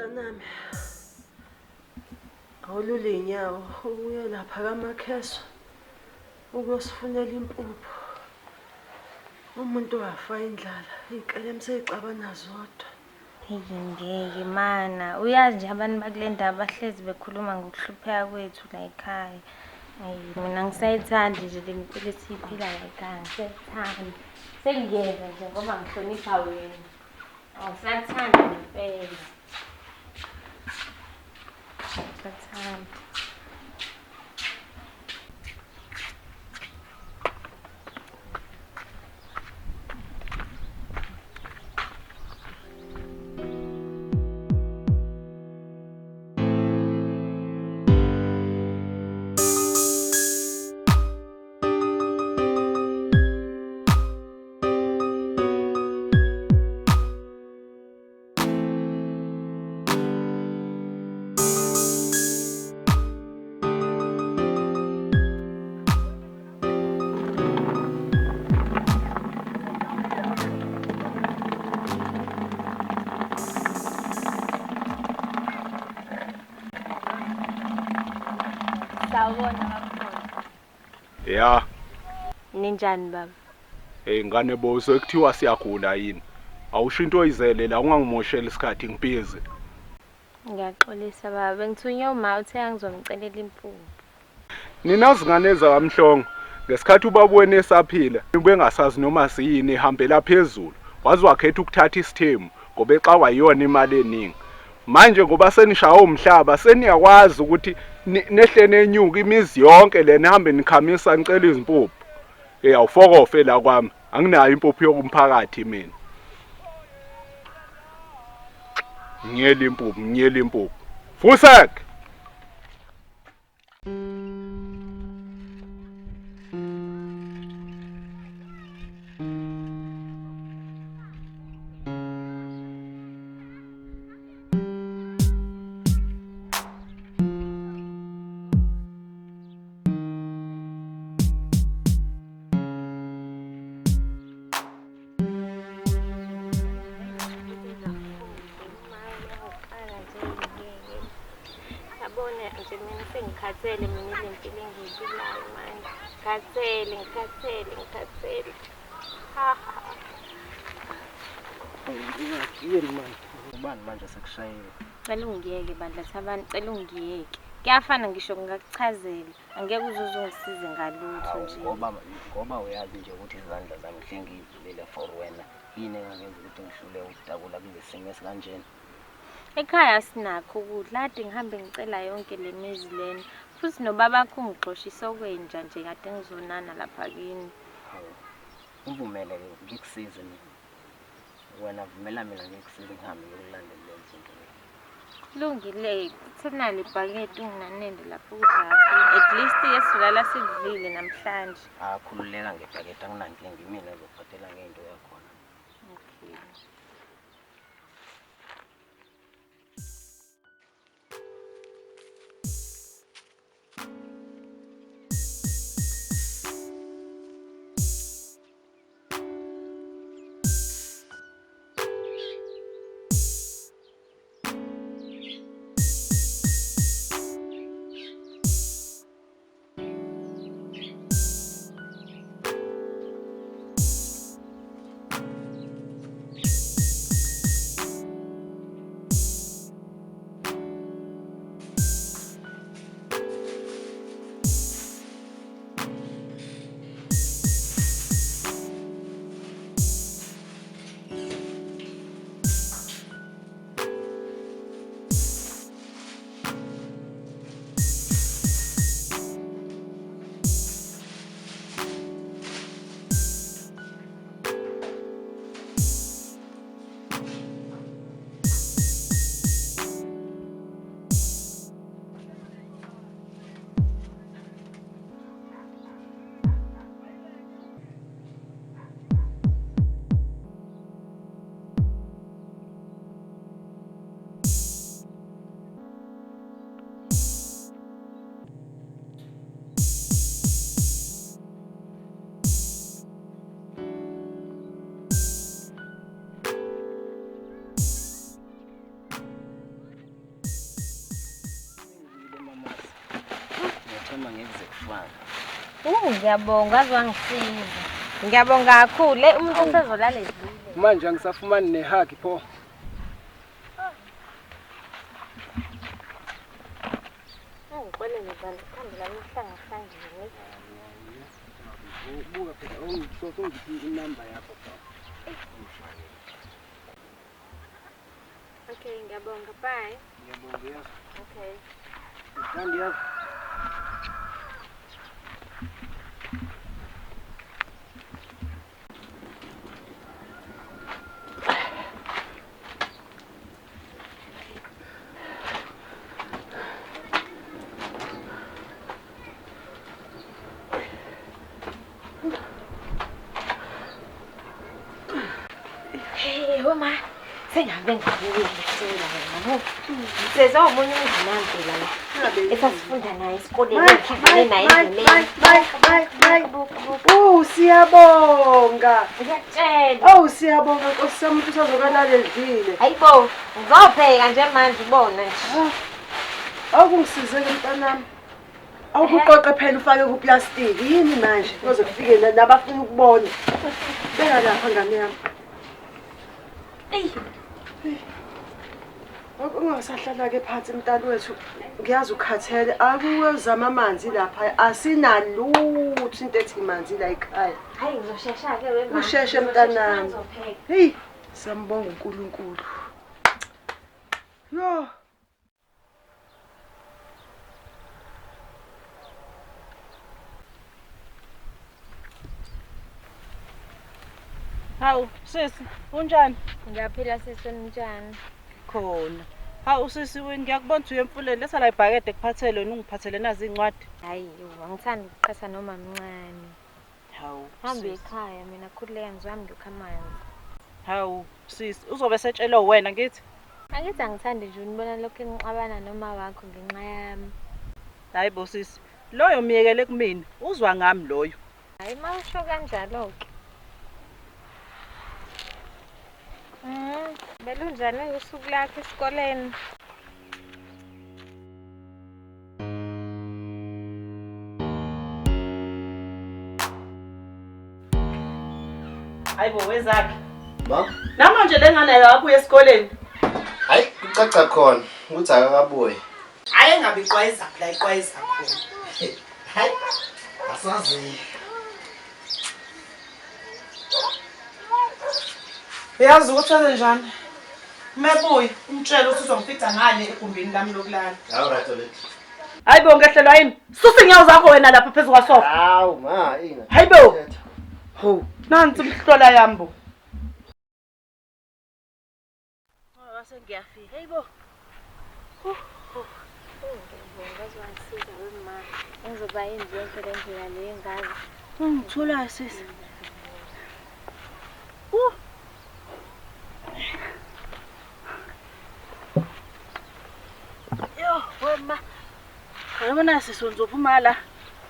Mntanami, awulule iy'nyawo uye lapha kaMakheswa ukuyosifunela impuphu. Umuntu wafa indlala, iy'kelemu sey'xabana zodwa. Eyi ngeke mana, uyazi nje abantu bakule ndawo bahlezi bekhuluma ngokuhlupheka kwethu la ekhaya. Ayi mina angisayithandi nje le mpilo esiyiphila la ekhaya, angisayithandi. Sengiyeza nje ngoba ngihlonipha wena. Angisathandi ngempela. Angisathandi. Sawubona baba. Ya. Ninjani baba? Hey ngane bo sekuthiwa siyagula yini? Awusho into oyizele la ungangimosheli isikhathi ngibhizi. Ngiyaxolisa baba, bengithunywe uma uthe angizomcelela impuphu. Nina zingane zakamhlongo ngesikhathi ubaba wenu esaphila ubengasazi noma siyini ehambela phezulu waze wakhetha ukuthatha isithembu ngoba exakwa yiyona imali eningi. Manje ngoba senishawe umhlaba seniyakwazi ukuthi nehle nenyuke imizi yonke le nihambe nikhamisa nicela izimpuphu. Hey awufokofe la kwami anginayo impuphu yokumphakathi mina. Ngiyela impuphu, ngiyela impuphu. Fusek! Yabona nje mina sengikhathele mina ile mpilo engiyiphilayo manje. Ngikhathele, ngikhathele, ngikhathele. Ha ha. Yini manje? Ubani manje sekushayile? Cela ungiyeke bandla Thabani, cela ungiyeke. Kuyafana ngisho ngingakuchazela. Angeke uze uzungisize ngalutho nje. Ngoba uyazi nje ukuthi izandla zami hle ngiyivulile for wena. Yini engangenza ukuthi ngihlule ukutakula kule simo esikanjena? Ekhaya sinakho ukudla, kade ngihambe ngicela yonke le mizi lena. Futhi nobabakho ungixoshise okwenja nje kade ngizonana lapha kini. Hawu. Ungivumele-ke ngikusize mina. Wena vumela mina ngikusize ngihambe ngiyokulandela lezi zinto lezi. Kulungile, thenali ibhakede unginanele lapho ukudla. At least ke silala sidlile namhlanje. Akhululeka ngebhakede anginankinga imina ezokuphathela ngento yakhona. Okay. Nkosi yami angeke kufane. Ngiyabonga waze wangisiza. Ngiyabonga kakhulu. Umuntu usezolala edlule. Manje angisafumani nehug pho. Ngixole ngizana ikhambi lami lihlangahlangene. Buka phela ongiphi inamba yakho pho. Okay, ngiyabonga. Bye. Ngiyabonga yazi. Okay. Ngithanda yazi. Hey, wema. Sengihambe ngibuyile ngicela wena. Ngicela omunye umngane wami la. Esasifunda naye esikoleni, ngidlale naye endleleni. Oh, siyabonga. Ngiyakutshela. Oh, siyabonga Nkosi yami, umuntu usazokalala edlile. Hayibo, ngizopheka nje manje ubona nje. Awukungisize-ke mntanami. Awukuqoqe phela ufake kuplastiki. Yini manje? Kuze kufike nabafuna ukubona. Beka lapha ngane yami. Eyi. Ungasahlala-ke phansi mntana wethu. Ngiyazi ukhathele. Akuwezama amanzi lapha. Asinalutho into ethi manzi la ekhaya. Hayi ngizoshesha-ke wema. Usheshe mntanami. Hey, siyambonga uNkulunkulu. Yo. Hawu sisi, unjani? Ngiyaphila sisi, unjani? Khona. Hawu sisi wena ngiyakubona ukuthi uye emfuleni, letha la ibhakede kuphathele wena ungiphathele nazi iy'ncwadi. Hayi, angithandi ukuqhatha noma mncane. Hawu. Hambe ekhaya mina khululeka ngizohamba ngiyokha amanzi. Hawu sisi, uzobe setshelwe wena ngithi? Angithi angithandi nje unibona lokhu enixabana noma wakho ngenxa yami. Hayi bo sisi, loyo myekele kumina, uzwa ngami loyo. Hayi uma usho kanjalo-ke. Belunjani usuku lakho esikoleni? Hayibo wezakhe. Ma? Namanje lengane akabuye esikoleni. Hayi kucaca khona ukuthi akakabuyi. Hayi engabe iqwayiza la iqwayiza khona. Hayi asazi. Uyazi ukuthi wenze njani? Mebuye umtshele ukuthi uzongifica ngale egumbini lami lokulala. Hawu right Oledi. Hayibo ngehlelwa yini? Susa inyawo zakho wena lapha phezu kwasofa. Hawu ma inga. Hayibo. Ho, nansi imhlola yami bo. Wase ngiyafika. Hayibo. Ngiyabonga wangisiza wema. Ngizoba yini yonke le ndlela le engaka. Ungithulayo sisi. Yo, wema. Yabona sisi ngizophuma la.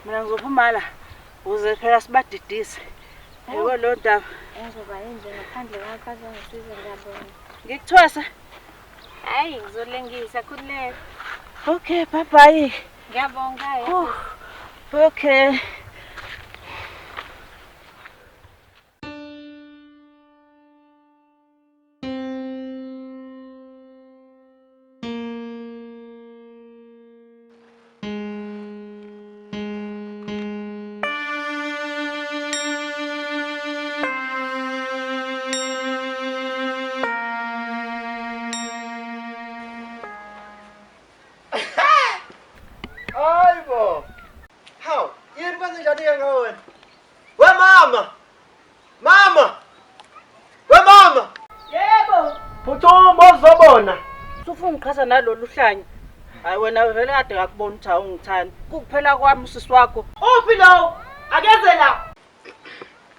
Mina ngizophuma la. Uze phela sibadidise. Yebo lo ndaba. Ngizoba yini nje ngaphandle kwakho azongisiza ngiyabonga. Ngikuthwasa. Hayi ngizolengisa khululeka. Okay, bye bye. Ngiyabonga. Okay. Hayibo. Hawu, yini kwenze njani ke ngawe wena? We mama. Mama. We mama. Yebo. Phuthuma uzobona. Usufuna ungiqhatha nalolu hlanya. Hayi wena vele kade ngakubona ukuthi awungithandi. Kukuphela kwami usisi wakho. Uphi lowo? Akeze la.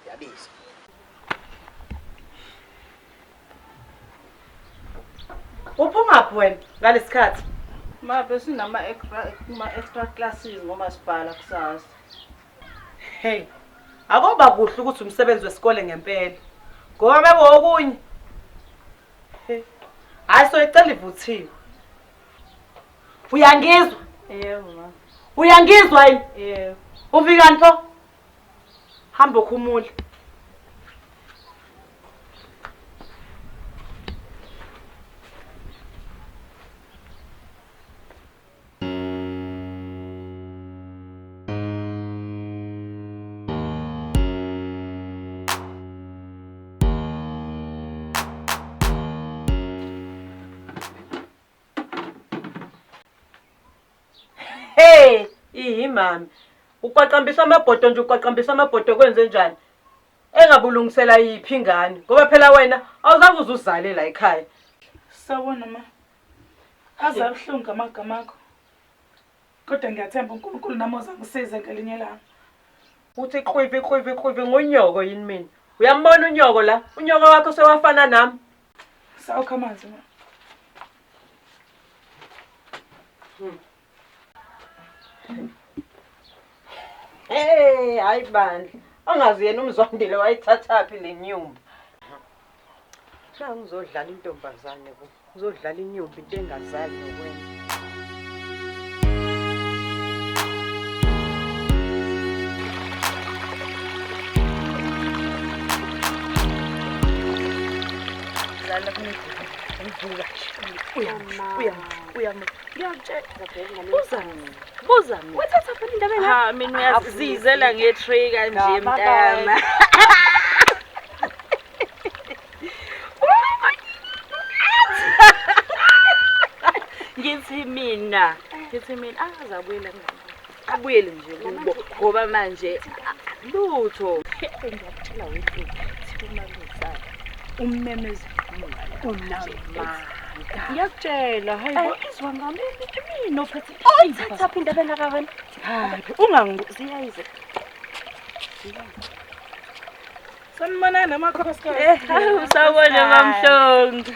Yabizwa. Uphumaphi wena ngalesikhathi? Ma besinama extra classes ngoba sibhala kusasa. Hey. Akoba kuhle ukuthi umsebenzi wesikole ngempela. Ngoba mebo okunye. Hey. Hayi so icela ivuthiwe. Uyangizwa? Yebo ma. Uyangizwa yini? Yebo. Uvikani pho? Hamba ukhumule. Hey, ihimami. Uqaqambisa amabhodo nje, uqaqambisa amabhodo kwenze njani? Engabulungisela yiphi ingane? Ngoba phela wena awuzange uze uzale la ekhaya. Sawubona ma. Aze abuhlungu amagama akho. Kodwa ngiyathemba uNkulunkulu nami ozangisiza ngelinye ilanga. Uthi qhwivi qhwivi qhwivi ngonyoko yini mina? Uyambona unyoko la? Unyoko wakho sewafana nami. Sawukha amanzi ma. Hey, hayi bandla. Angazi yena uMzwandile wayithathaphi le nyumba. Na ngizodlala intombazane bo. Ngizodlala inyumba into engazali nokwenza. Dlala kuneduku. Ngivuka nje. Uyam. Ngiyakutshela. Buza. Buza. Wathatha phela indaba engaka. Ha mina uyazizela nge-tray kanje mntana. Ngithi mina azabuyela ngani. Abuyele nje kubo ngoba manje lutho. Ngiyakutshela wethu thikumalizana. Ummemezi unamanga. Ngiyakutshela hayibo izwa ngami mina ophethe. Uthatha phi indaba engaka wena? Hayi ungangiziyayize. Sanibonani amakhosikazi. Sawubona mamhlongo.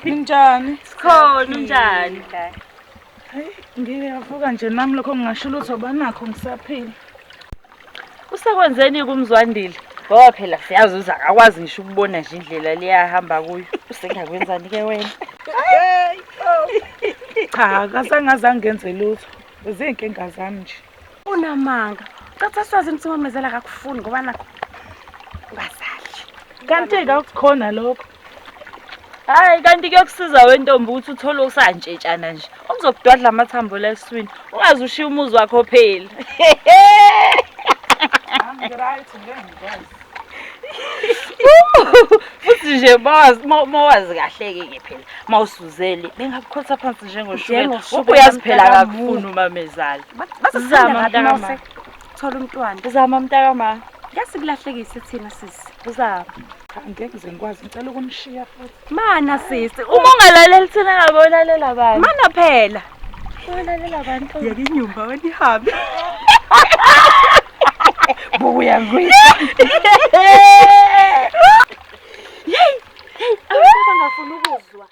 Ninjani? Sikhona unjani? Hayi ngiyavuka nje nami lokho ngingasho lutho banakho ngisaphila. Usekwenzeni kumzwandile? Ngoba phela siyazi ukuthi akakwazi ngisho ukubona nje indlela leyahamba kuyo. Usengakwenzani ke wena? Cha, akazange ngenze lutho. Izinkinga zami nje. Unamanga. Thatha sazi ukuthi umamezela akakufuni ngoba nakho ungazali. Kanti ke akukhona lokho. Hayi kanti kuyokusiza wentombi ukuthi uthole usantshentshana nje. Ungizokudwadla amathambo la eswini. Ungaze ushiye umuzi wakho phela. Right ngeke ngikwazi. Futhi nje mawazi kahle ke phela mawusuzele bengakukhotha phansi njengoshukela. Uyazi phela akakufuni umamezala. Zama mntakama. Thola umntwana. Zama mntakama. Yasikulahlekise thina sisi. Uzama. Cha ngeke ngize ngikwazi ngicela ukunishiya futhi. Mana sisi, uma ungalaleli thina ngabe ulalela bani? Mana phela. Ulalela abantu. Yeke inyumba wena ihambe. Buya ngwisa. Hey, hey, abantu bangafuni ukuzwa.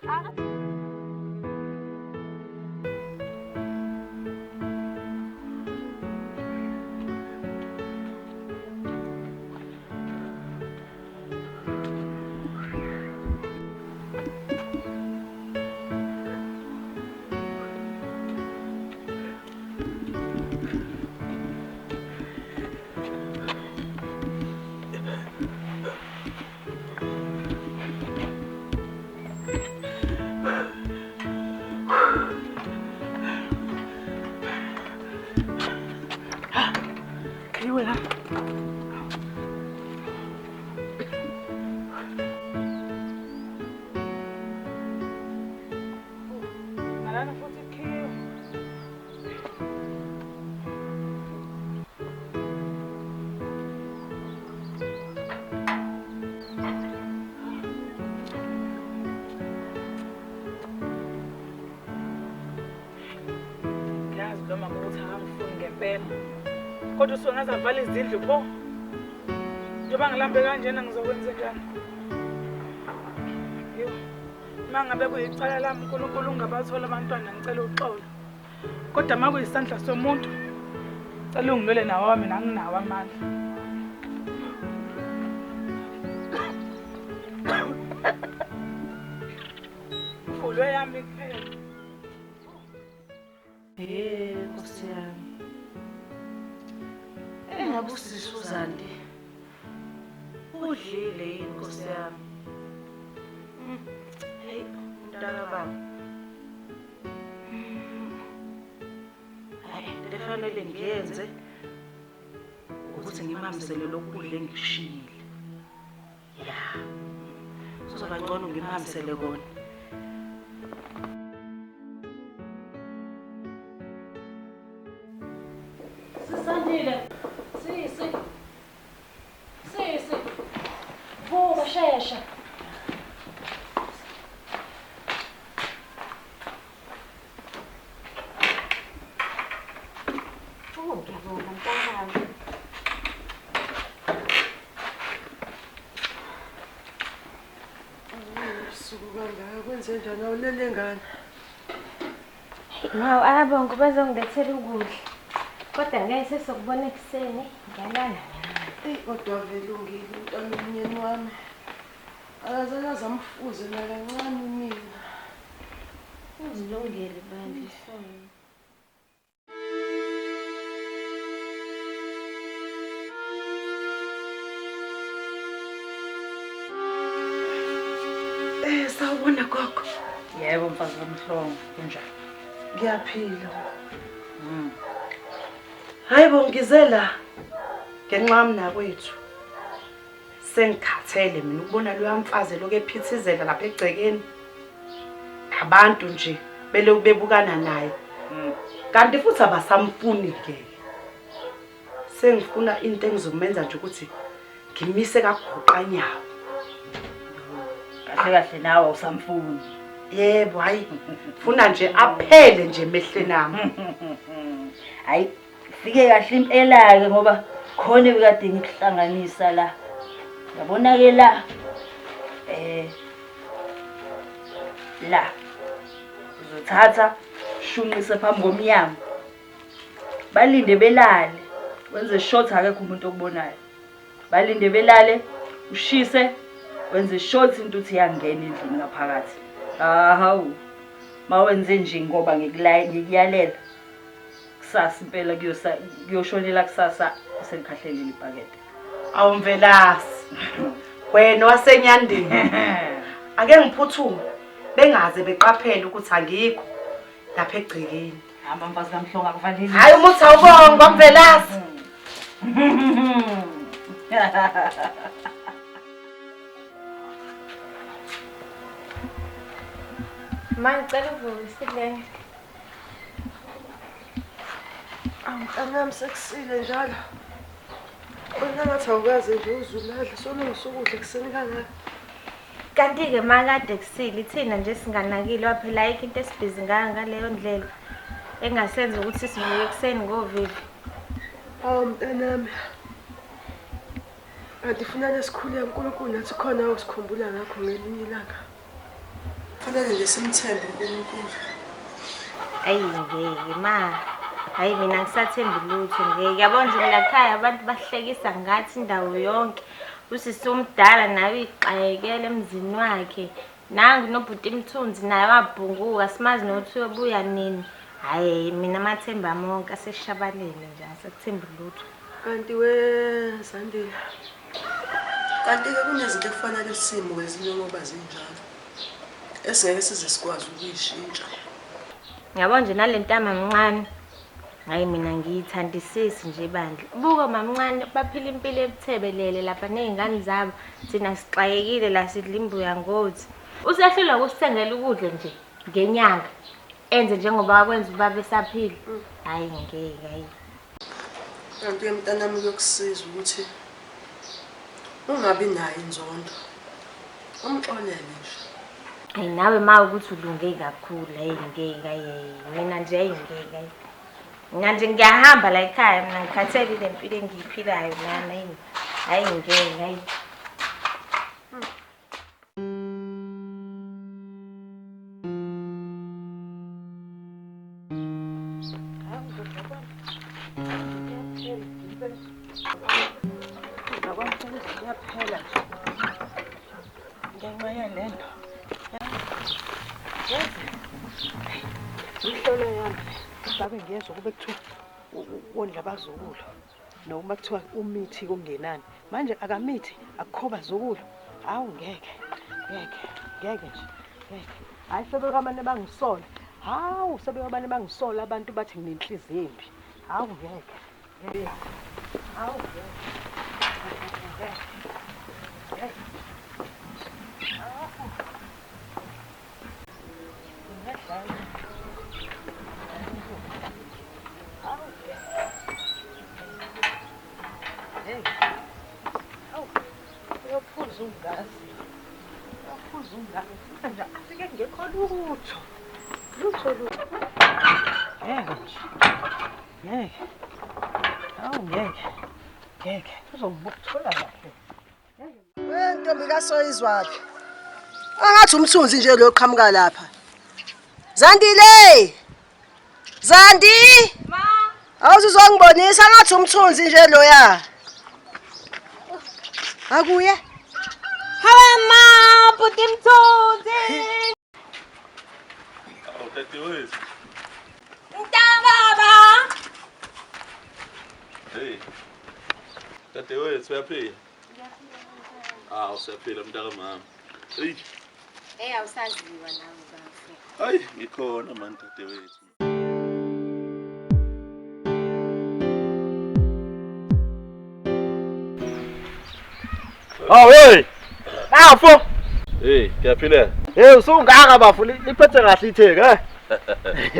Kodwa usuke ngaze izindlu pho. Njengoba ngilambe kanjena ngizokwenza njani? Yo. Mangabe kuyicala lami uNkulunkulu ungabathola abantwana ngicela uxolo. Kodwa makuyisandla somuntu cela ungilwele nawo wami nanginawo amandla. Uvulwe yami kuphela. Yebo siyami. Ngoba usisi uZandi udlile yini Nkosi yami? Hey, mntaka baba. Hayi, into efanele ngiyenze ukuthi ngimhambisele lokhu kudla engikushiyile. Ya. Kuzoba ngcono ngimhambisele kona. Sisandile. Sisi. Sisi. Vuka shesha. Oh, ngiyabonga mntanami. Usuku kangaka kwenze njani awulele ngane? Mawu, ayabonga bazongilethela ukudla. Kodwa ngeke sesokubona ekuseni, ngiyalala mina. Eyi kodwa vele ungile umntwana omnyeni wami. Akazange aze amfuze nakancane unina. Uzilungele bandla. Sawubona gogo. Yebo mfazi womhlongo, kunjani? Ngiyaphila. Hayi bo ngize la ngenxa yamnakwethu. Sengikhathele mina ukubona loya mfazi lokhu ephithizela lapha egcekeni. Abantu nje belokhu bebukana naye. Kanti futhi abasamfuni ke. Sengifuna into engizomenza nje ukuthi ngimise kagoqanyawo. Kahle kahle nawe awusamfuni. Yebo, hayi. Funa nje aphele nje emehlweni ami. Hayi, fike kahle impela ke ngoba khona ebekade ngikuhlanganisa la. Yabona ke la. La. Uzothatha shunqise phambi komnyango. Balinde belale. Wenze short akekho umuntu okubonayo. Balinde belale, ushise, wenze short into uthi iyangena endlini ngaphakathi. Hawu. Mawenze nje ngoba ngikuyalela. Kusasa impela kuyoshonela kusasa uselikhahlelile ibhakede. Awumvelasi. Wena wasenyandini. Ake ngiphuthume bengaze beqaphele ukuthi angikho lapha egcekeni. Hamba mfazi kaMhlongo akuvaleli. Hayi umuthi awubongwa Mvelasi. Ma ngicela uvuke isilele. Awu mntanami sekusile njalo. Wena ngathi awukaze nje uze ulale solungisa ukudla ekuseni kangaka. Kanti-ke ma kade kusile ithina nje singanakile waphela ayikho into esibhizi ngayo ngaleyo ndlela engasenza ukuthi sivuke ekuseni ngovivi. Awu mntanami. Kanti funeka sikhule uNkulunkulu nathi khona osikhumbula ngakho ngelinye ilanga. Fanele nje simthembe uNkulunkulu. Ayi ngeke ma. Hayi mina ngisathembi lutho ngeke. Yabona nje la ekhaya abantu bahlekisa ngathi indawo yonke. Usisi omdala naye uyixakekela emzini wakhe. Nangu nobhuti Mthunzi naye wabhunguka simazi nokuthi uyobuya nini. Hhayi mina amathemba ami wonke aseshabalele nje angisathembi lutho. Kanti we Zandile. Kanti-ke kunezinto ekufanele simuke zinjengoba zinjalo. Esingeke size sikwazi ukuyishintsha. Yabo nje nale ntama mncane. Hayi mina ngiyithandisisi nje bandla. Buka mamncane baphila impilo ebuthebelele lapha nezingane zabo. Thina sixakekile la sidla imbuya ngothi. Usehlulwa ukusithengela ukudla nje ngenyanga. Enze njengoba akwenza ubaba esaphila. Hayi ngeke hayi. Kanti mntanami kuyokusiza ukuthi ungabi nayo inzondo. Umxolele nje. Hayi nawe ma ukuthi ulunge kakhulu hayi ngeke hayi mina nje hayi ngeke hayi. Mina nje ngiyahamba la ekhaya mina ngikhathele le mpilo engiyiphilayo lana yini. Hayi ngeke hayi. Kuyaphela nje ngenxa yalento. Yazi imhlolo yami ngabe ngiyezwa kube kuthiwa wondla abazukulu. Noma kuthiwa umithi kungenani. Manje akamithi akukho bazukulu. Hawu ngeke. Ngeke, ngeke nje. Ngeke. Hayi sebekamane bangisola. Hawu sebekamane bangisola abantu bathi nginenhliziyo embi. Hawu ngeke. Ngeke. Hawu ngeke. Ngeke. Uyophuza ungazi. Uyophuza ungazi. Manje afike ngekho lutho. Lutho lutho. Ngeke nje. Ngeke. Hawu ngeke. Ngeke. Uzongibuthola kahle. We ntombi kaSoyizwakhe. Angathi umthunzi nje lo qhamuka lapha. Zandile! Zandi! Ma! Awuzuzongibonisa ngathi umthunzi nje loya. Akuye. Hawe ma, bhuti Mthunzi. Awu dadewethu. Mntababa. Hey. Dadewethu uyaphila? Awu siyaphila mntaka mama. Hey. Hey awusaziwa nawe bafo. Hayi ngikhona man dadewethu. Hawu hey. Bafo. Hey, ngiyaphila. Hey usungaka bafo liphethe kahle itheke eh.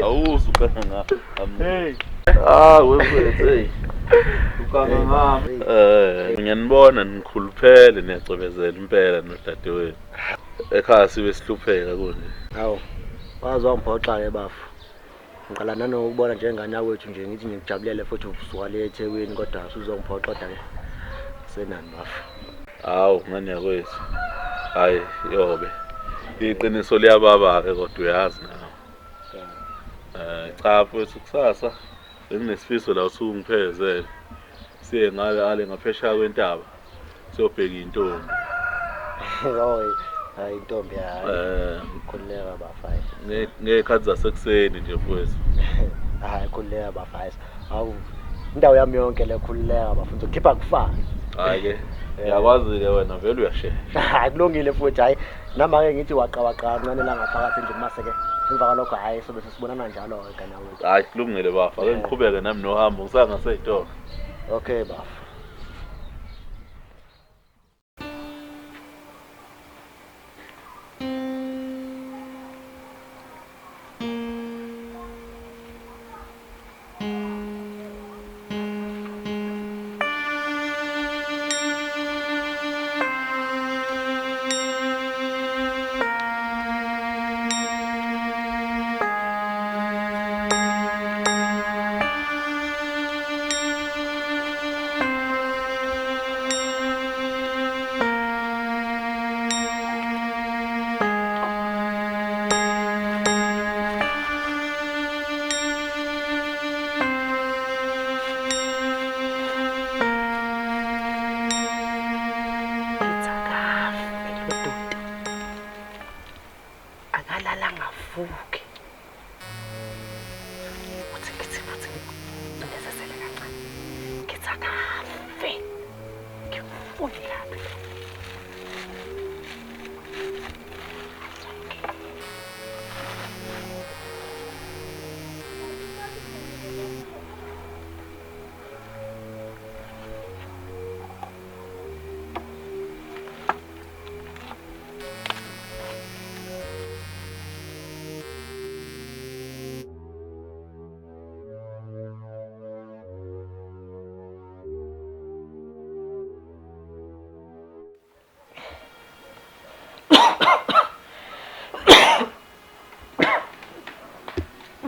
Awuzu kanga. Hey. Ah, wefethu hey. Ukanga ngami. Ngiyanibona nikhuluphele niyacwebezela impela nodadewethu. Ekhaya sibe sihlupheka kunje. Hawu. Wazi wangiphoxa ke bafo. Ngiqala nanokubona njengane yakwethu nje ngithi ngikujabulele futhi usuka le eThekwini kodwa usuzongiphoxa kodwa ke. Senani bafo. Hawu ngane yakwethu. Hayi yobe. Iqiniso liyababa ke kodwa uyazi nawe. Cha mfowethu kusasa benginesifiso la usungiphekezele. Siye ngale ale ngaphesheya kwentaba. Siyobheka intombi. Hayi, hayi intombi hayi. Khululeka bafo hayi. Ngekhathi zasekuseni nje mfowethu. Hayi khululeka bafo hayi. Hawu indawo yami yonke le khululeka bafo ngizokhipha kufana. Hayi ke. Ngiyakwazi ke wena vele uyashesha. Hayi kulungile futhi hayi. Noma ke ngithi waqa waqa kancane la ngaphakathi nje mase ke emva kwalokho hayi sobe sesibonana njalo ke kana wethu. Hayi kulungile bafo, ake ngiqhubeke nami nohambo ngisangaseyitolo. Okay bafo.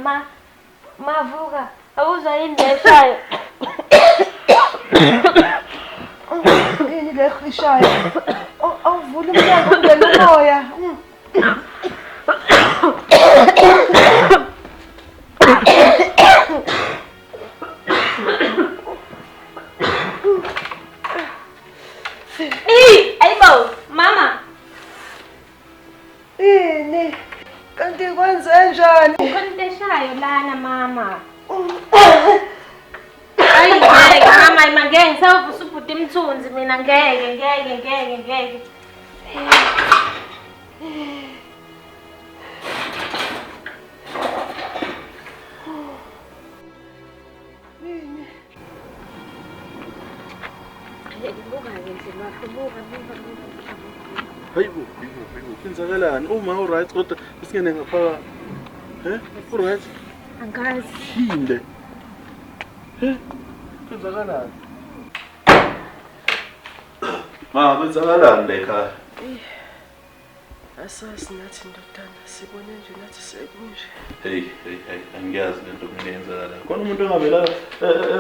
Ma, mavuka, awuzwa yini leshayo? Yini le eshayo? Awuvula umnyango ungene umoya. Ey, ayibo, mama. Yini? Kanti kwenze njani? Khona into eshayo lana mama. Ayi ngeke mama. mayima ngeke ngisavusa ubhuti Mthunzi mina ngeke ngeke ngeke ngeke. Hayibo, hayibo, hayibo. Kwenzakalani? Uma u-right kodwa isingene ngaphakathi. He? U-right? Angazi. Yini le? He? Kwenzakalani? Ma, kwenzakalani la ekhaya? Asazi nathi ndodana, sibone nje nathi sekunje. Hey, hey, hey, angiyazi lento mina eyenzakalayo. Khona umuntu ongavela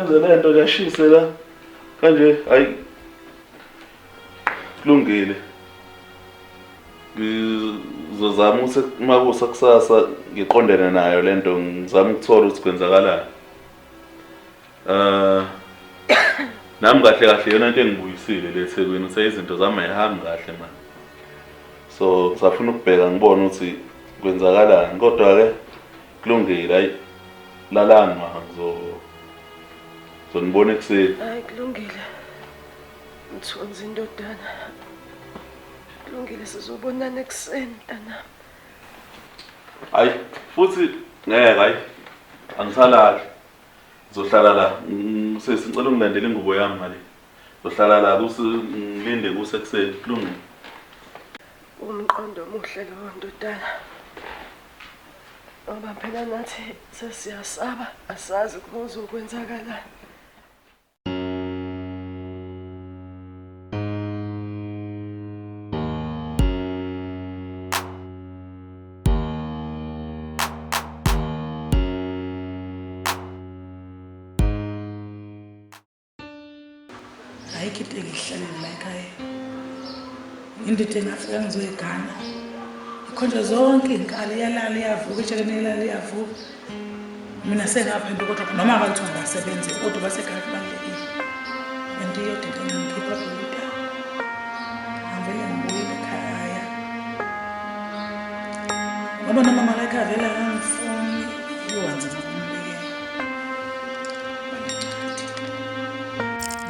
enze le nto kashise la. Kanje, hayi. Kulungile. Ngizozama ukuthi makusa kusasa ngiqondene nayo lento, ngizama ukuthola ukuthi kwenzakalani. Nami kahle kahle yona into engibuyisile le eThekwini ukuthi izinto zami ayihambi kahle manje. So ngisafuna ukubheka ngibone ukuthi kwenzakalani, kodwa ke kulungile. Hayi, lalani ma, ngizonibona ekuseni. Hayi kulungile. Mthunzi ndodana. Kulungile, sizobonana ekuseni mntanami. Hayi futhi ngeke, hayi angisalali. Ngizohlala la. Sisi ngicela ungilandele ingubo yami ngale. Ngizohlala la ngilinde kuse ekuseni. Kulungile. Umqondo omuhle lowo ndodana. Ngoba phela nathi sesiyasaba, asazi kuzokwenzakalani. Ayikho into engihlalele la ekhaya. Indida engafika ngizoyigana. Ikhonjwa zonke iy'nkalo, iyalala iyavuka, itshelene iyalala iyavuka. Mina sengaphenduka kodwa noma abantu abasebenzi kodwa basekhaya kubalulekile. And iyodwa into engangikhipha kulolu daba. Angivele ngibuyele ekhaya. Ngoba nomama la ekhaya vele akangifuni, kuyoba nzima ukumbekela.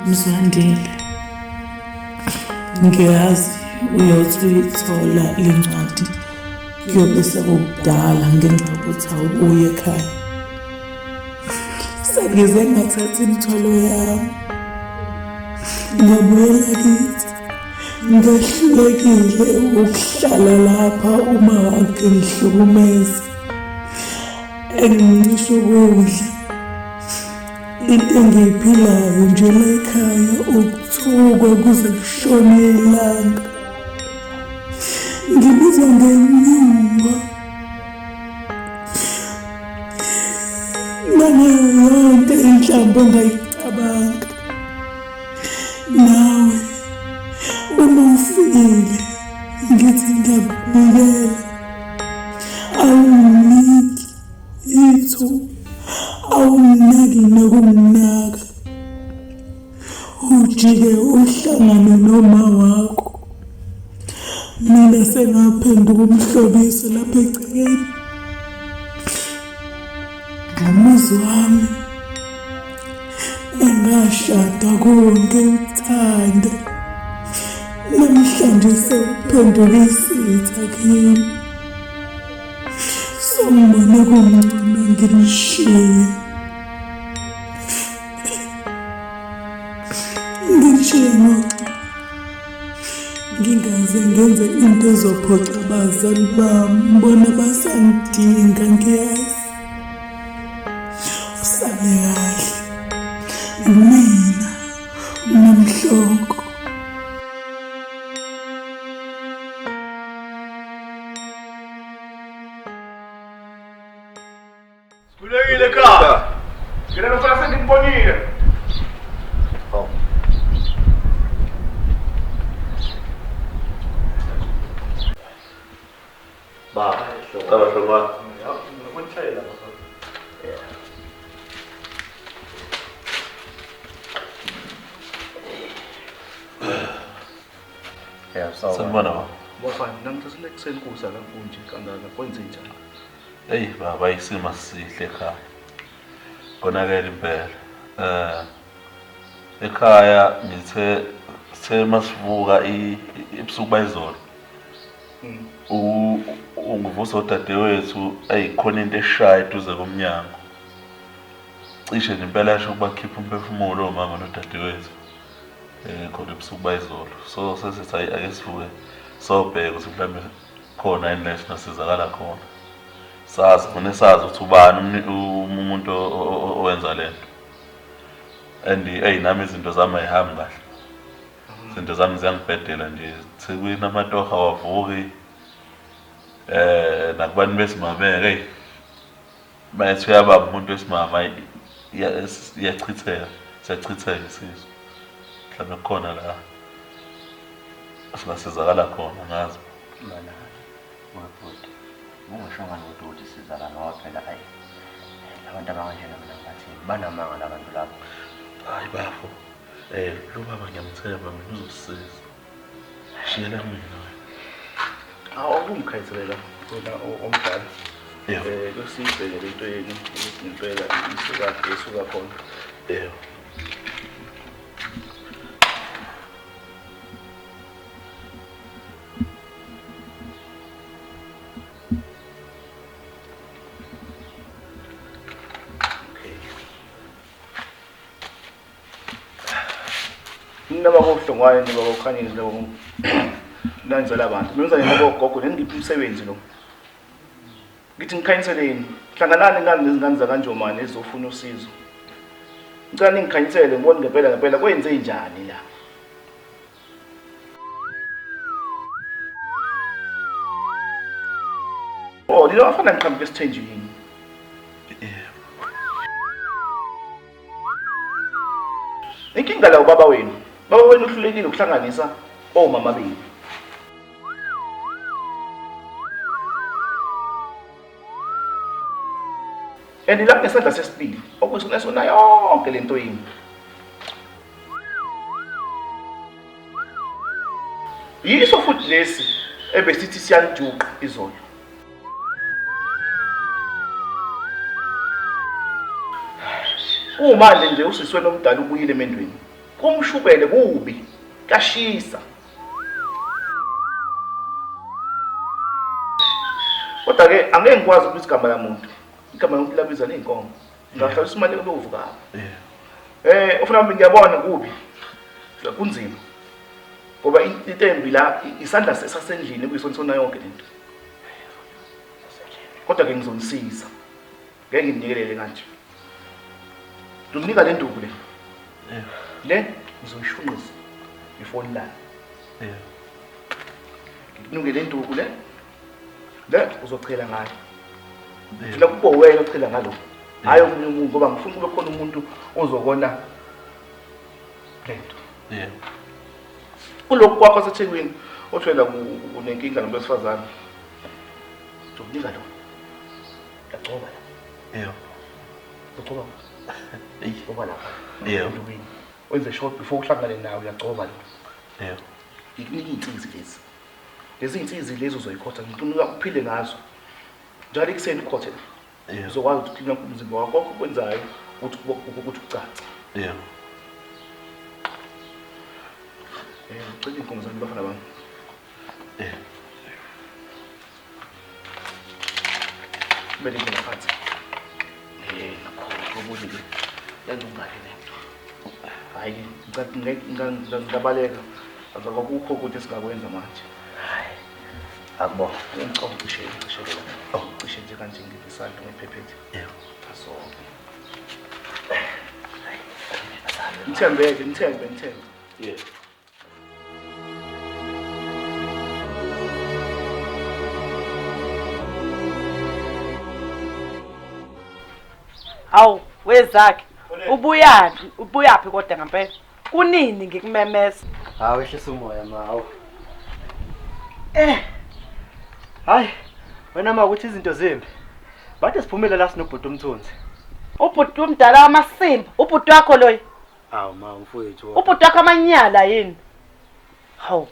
Mzwandile, ngiyazi uyothi uyithola le ncwadi kuyobe sekukudala ngenxa yokuthi awubuye ekhaya. Sengize ngathatha imithwalo yami ngabuyela kithi, ngehlulekile ukuhlala lapha uma wakhe ngihlukumeza, engincisha ukudla. Into engiyiphilayo nje la ekhaya ukuthukwa kuze kushone ilanga. Ngibizwa ngenyumba nangayo yonke inhlamvu ongayicabanga. Nawe uma ufikile ngithi ngiyakubikela, awunginiki ithuba, awunginaki nokunginaka. Ujike uhlangane noma wakho. Mina sengaphenduka umhlobiso lapha egcekeni. Ngomuzi wami engashada kuwo ngiwuthanda, namhlanje sewuphenduka isitha kimi. Songibone kungcono nginishiye. Nginishiye ngoxa ngingaze ngenze into ezophoxa abazali bami, bona basangidinga ngiyazi. Usale kahle mina Mamhlongo. Sikhulekile ekhaya. Ngena mfana sengikubonile. Hawu. Baba, Baba Hlongwane. Ngibonishayela baba. Yeah, sawubona. Sanibona baba. Bafana, namhlanje ekuseni kusa la kunje kangaka kwenze njani? Eyi baba, isimo asihle ekhaya. Konakele impela. Ekhaya ngithe sithe masivuka ebusuku bayizolo. Ungivusa udadewethu ayikhona into eshaya eduze komnyango. Cishe nje impela yasho ukuba khipha umphefumulo omama nodadewethu. Khona ebusuku bayizolo. So sesithi hayi ake sivuke sobheka ukuthi mhlawumbe khona yini la singasizakala khona. Sazi fune sazi ukuthi ubani umuntu owenza lento. And eyi nami izinto zami ayihambi kahle. Izinto zami ziyangibhedela nje. Thekwini amatoho awavuki. Nakubantu besimame ke bayethi uyababa umuntu wesimama iyachitheka, siyachitheka isizwe. Mhlawumbe kukhona la singasizakala khona ngazi. Mana webhuti, ungasho ngani ukuthi sizakala ngoba phela ayi labantu abanganjena mina ngibathini banamanga labantu labo. Hayi bafo, lo baba ngiyamthemba mina uzosisiza. Shiyela mina wena. Awukungikhayisela wena omdala. Kusibheke lento yenu ukuthi ngempela isuka isuka khona. Yebo. Nina bakohlongwane niba kokhanyeni labo nanzela abantu. Mina ngizogogo nengiphi umsebenzi lo. Ngithi ngikhanyiseleni, hlanganani nani nezingane zakaNjomane ezizofuna usizo. Ngicela ningikhanyisele ngibone ngempela ngempela kwenze njani la. Oh, nina bafana ngiqhamuka esithenjini. Inkinga la ubaba wenu. Baba wenu uhlulekile ukuhlanganisa omama benu. And la ngesandla sesibili okuyisona sona yonke lento yini. Yiso futhi lesi ebesithi siyanijuqa izolo. Kumanje nje usiswe nomdala ubuyile emendweni. Kumshubele kubi, kashisa. Kodwa ke angeke ngikwazi ukubiza igama lamuntu. Igama lomuntu labiza nezinkomo. Ngahlalisa imali kuyovuka. Ufuna ngiyabona kubi. Kunzima. Ngoba into embi la isandla sasendlini kuyisona yonke lento. Kodwa ke ngizonisiza. Ngeke nginikelele kanje. Ngizonika le nduku le. Le ngizoyishunqisa before nilale. Ngikunuke le nduku le. Le uzochela ngayo. Ngifuna kube wena ochela ngalo. Hayi omunye umuntu ngoba ngifuna kube khona umuntu ozokona lento. Yebo. Kulokhu kwakho seThekwini othwela unenkinga nomuntu wesifazane. Ngizokunika lo. Ngiyagcoba la. Yebo. Ugcoba. Ugcoba lapha. Yebo. Wenze short before uhlangane nawe uyagcoba lo. Yebo. Ngikunika iy'nsizi lezi. Lezi iy'nsizi lezi uzoyikhotha ngifuna uphile ngazo. Njalo ekuseni ukhothe la. Yebo. Uzokwazi ukuthi uklina umzimba wakho konke okwenzayo ukuthi ukuthi ucace. Yebo. Ngicela iy'nkomo zami bafana bami. Yebo. Kumele nje ngaphansi. Nakho obonile. Yalunga-ke lento. Hhayi, ngingabaleka. Akukho ukuthi singakwenza manje. Akubona. Ngicela ucishe ngicishe la. Cishe nje kanje ngisandla ngiphephethe. Yebo. Asoke. Ngithembeke, ngithembe, ngithembe. Yebo. Hawu wezakhe ubuyaphi ubuyaphi kodwa ngempela kunini ngikumemeza? Hawu ehlisa umoya ma hawu. Hayi wena ma ukuthi izinto zimbi. Bathi siphumile la sinobhuti umthunzi. Ubhuti umdala wamasimba ubhuti wakho loyo. Hawu ma umfowethu. Ubhuti wakho amanyala yini? Hawu.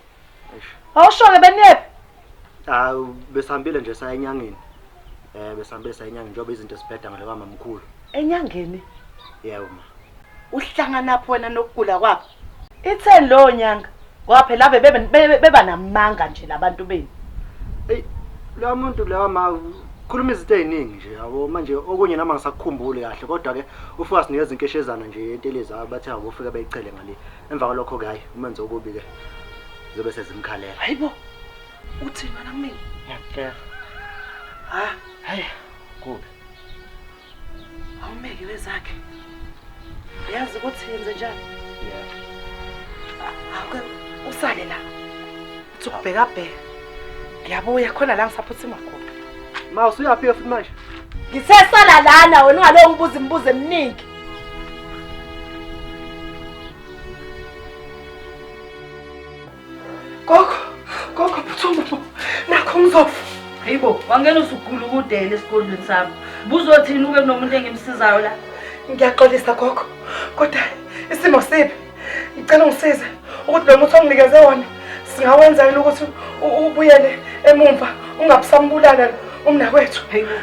Awusho-ke beniyephi? Hawu besihambile nje saya enyangeni. Besihambile saya enyangeni njengoba izinto zibheda ngale kwamamkhulu. Enyangeni? Yebo ma. Uhlanganaphi wena nokugula kwakho? Itheni lowo nyanga? Ngoba phela ave beba namanga nje labantu benu. Ey, lo muntu lawa ma khuluma izinto eziningi nje yabo manje okunye nami angisakukhumbuli kahle kodwa ke ufika sinikeza inkeshezana nje yentelezi abathe abofika beyichele ngale. Emva kwalokho ke hayi umenze okubi ke zobe sezimkhalela. Hayibo. Uthini wena kumina? Ngiyakutshela. Ha, hayi kubi. Awumeke wezakhe. Uyazi ukuthi yenze njani? Yeah. Awuke usale la. Uthi ukubheka bheka. Ngiyabuya khona la ngisaphuthuma khona. Ma usuyafika futhi manje? Ngithe sala lana wena ungalo ngibuza imibuzo eminingi. Gogo, gogo phuthuma. Nakho ngizofa. Hayibo, wangena usugula ukudela esigodlweni sami. Buzothini ube kunomuntu engimsizayo la? Ngiyaxolisa gogo. Kodwa isimo sibi. Ngicela ungisize ukuthi lo muthi onginikeze wona singawenza yini ukuthi ubuyele emumva ungabusambulala umnakwethu. Hayibo.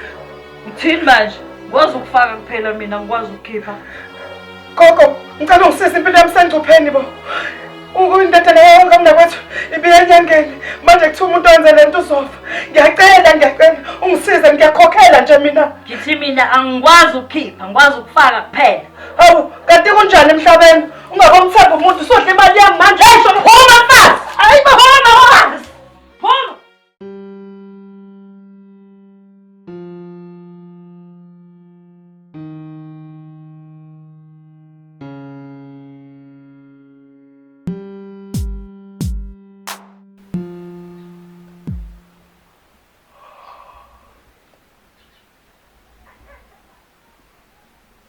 Uthini manje? Ngikwazi ukufaka kuphela mina ngikwazi ukukhipha. Gogo, ngicela ungisize impilo yami sengcupheni bo. Indodana yami kamnakwethu ibiye enyangeni. Manje kuthiwa umuntu owenze le nto uzofa. Ngiyacela, ngiyacela ungisize ngiyakhokhela nje mina. Ngithi mina angikwazi ukukhipha, ngikwazi ukufaka kuphela. Hawu, kanti kunjani emhlabeni? Ungabomthemba umuntu usodla imali yami manje. Hey, phuma mfazi. Hayi phuma mfazi. Phuma.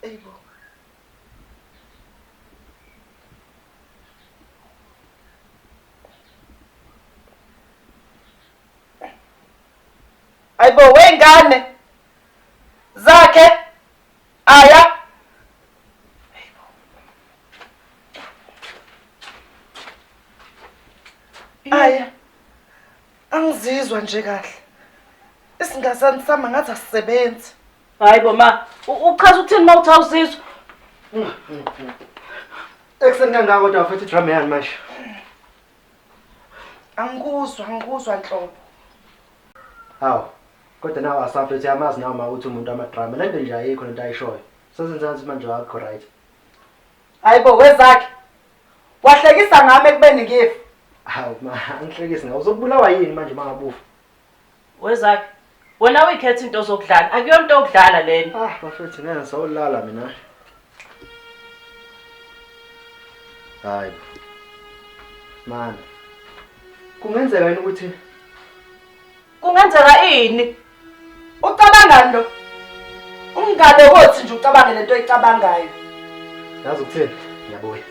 Eybo. Ayibo wengane zakhe aya. Aya. Angizizwa nje kahle. Isingasani sami ngathi asisebenzi. Hayibo ma, uchaza ukuthini ma uthi awusizwa? Ekuseni kangaka kodwa futhi drama yani manje. Angikuzwa, angikuzwa nhlobo. Hawu. Kodwa nawe asafethe yamazi nawe ma uthi umuntu amadrama. Lento nje ayikho lento ayishoyo. Sezenza ngathi manje akukho right. Hayibo wezakhe. Wahlekisa ngami ekubeni ngifa. Hawu ma angihlekisi ngawe. Uzobulawa yini manje mangabufa? Wezakhe. Wena uyikhetha into zokudlala. Akuyona into yokudlala lena. Ah bafethu ngeke ngisawulala mina. Hayi. Man. Kungenzeka yini ukuthi Kungenzeka ini? Ucabangani lo? Ungalokothi nje ucabange lento oyicabangayo. Yazi ukuthini? Ngiyabuya.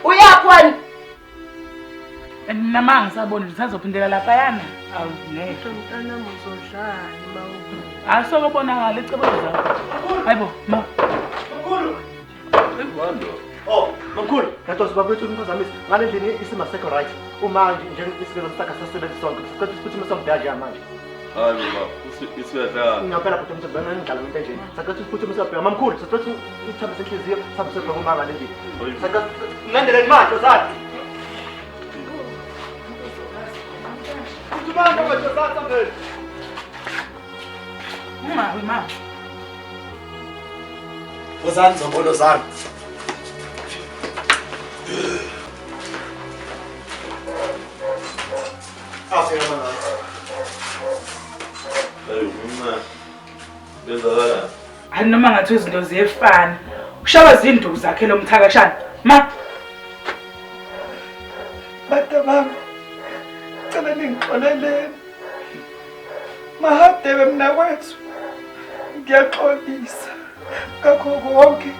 Uyaphi wena? Nama ngisabona nje sazophindela laphayana. Awu ngeke. Mntanami uzodlani ma ubuya? Asokubonakala icebo zakho. Hayibo ma. Mkhulu. Oh, mamkhulu, ngathi bafethu umphazamisi. Ngale ndlini isimo asekho right. Uma nje isikelo sakhe sasebenza sonke. Sicela ukuthi siphuthume nje manje. Hayi baba, usiyadlala. Ngiyapela futhi umthetho bana ngidlala ngento enje. Sacela ukuthi siphuthume siyobheka mamkhulu, sacela ukuthi ithambe senhliziyo sihambe siyobheka uma ngale ndlini. Sacela ngilandeleni manje ozani. Phuthumani manje ozani sambeni. Ungawi ma. Ozani zobolo zami. Afika manje. Hayi umncane. Benzakalani? Hayi noma ngathi izinto ziyefana. Ushawa zinduku zakhe lo mthakashana. Ma. Bantu bami, cela ningixoleleni. Mahadebe mnakwethu, ngiyaxolisa ngakho konke.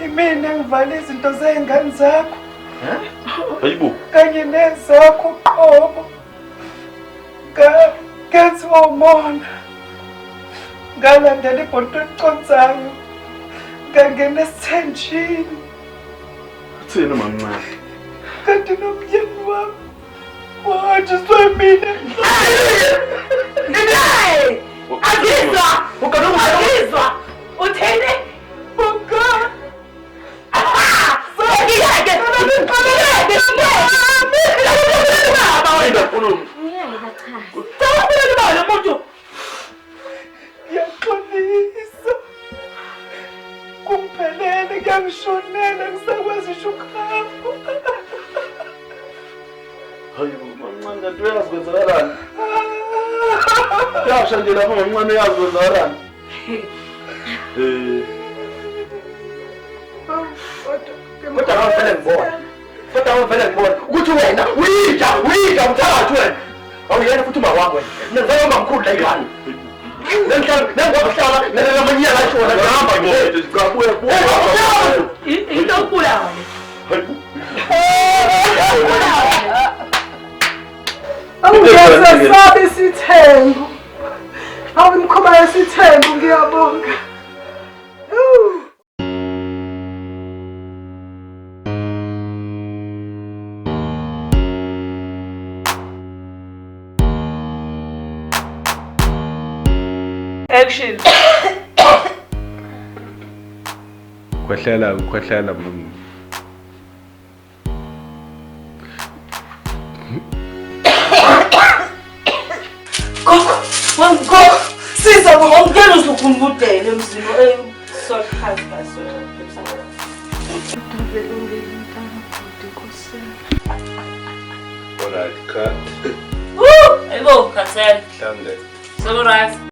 Imina engivale izinto zey'ngane zakho Hayibo. kanye nezakho uqobo. Ngenziwa umona, ngalandela ibhonto eliconsayo, ngangena esithenjini. Uthini mamncane? Kanti nomyeni wami wahanjiswa mina. Angizwa! Angizwa! Uthini? Buka! Ngeke achaze. Cha bale muntu. Ngiyaxolisa. Kungiphelele kuyangishonela ngisakwazi ngisho ukuhamba. Hayi mamncane kanti uyazi kwenzakalani? Kuyasha nje lapho mamncane uyazi kwenzakalani? Eh. Kodwa ngavele ngibona. Kodwa ngavele ngibona ukuthi wena uyinja, uyinja umthakathi wena. Awuyena futhi uma wami wena. Mina ngizalwa umamkhulu la ekhaya. Nengihlala nengihlala nalamanyala ashona ngihamba nje. Ngabuya buya. Into okubulawa le. Awungesabi isithembu. Awu imikhuba yesithembu ngiyabonga. Action. Khwehlela, khwehlela mama. Gogo, gogo, siza bo, ngeke uzukhumbulela emzini. Sorry, husband, sorry. All right, cut. Woo! Ayibo, khathele. Mhlambe. So right.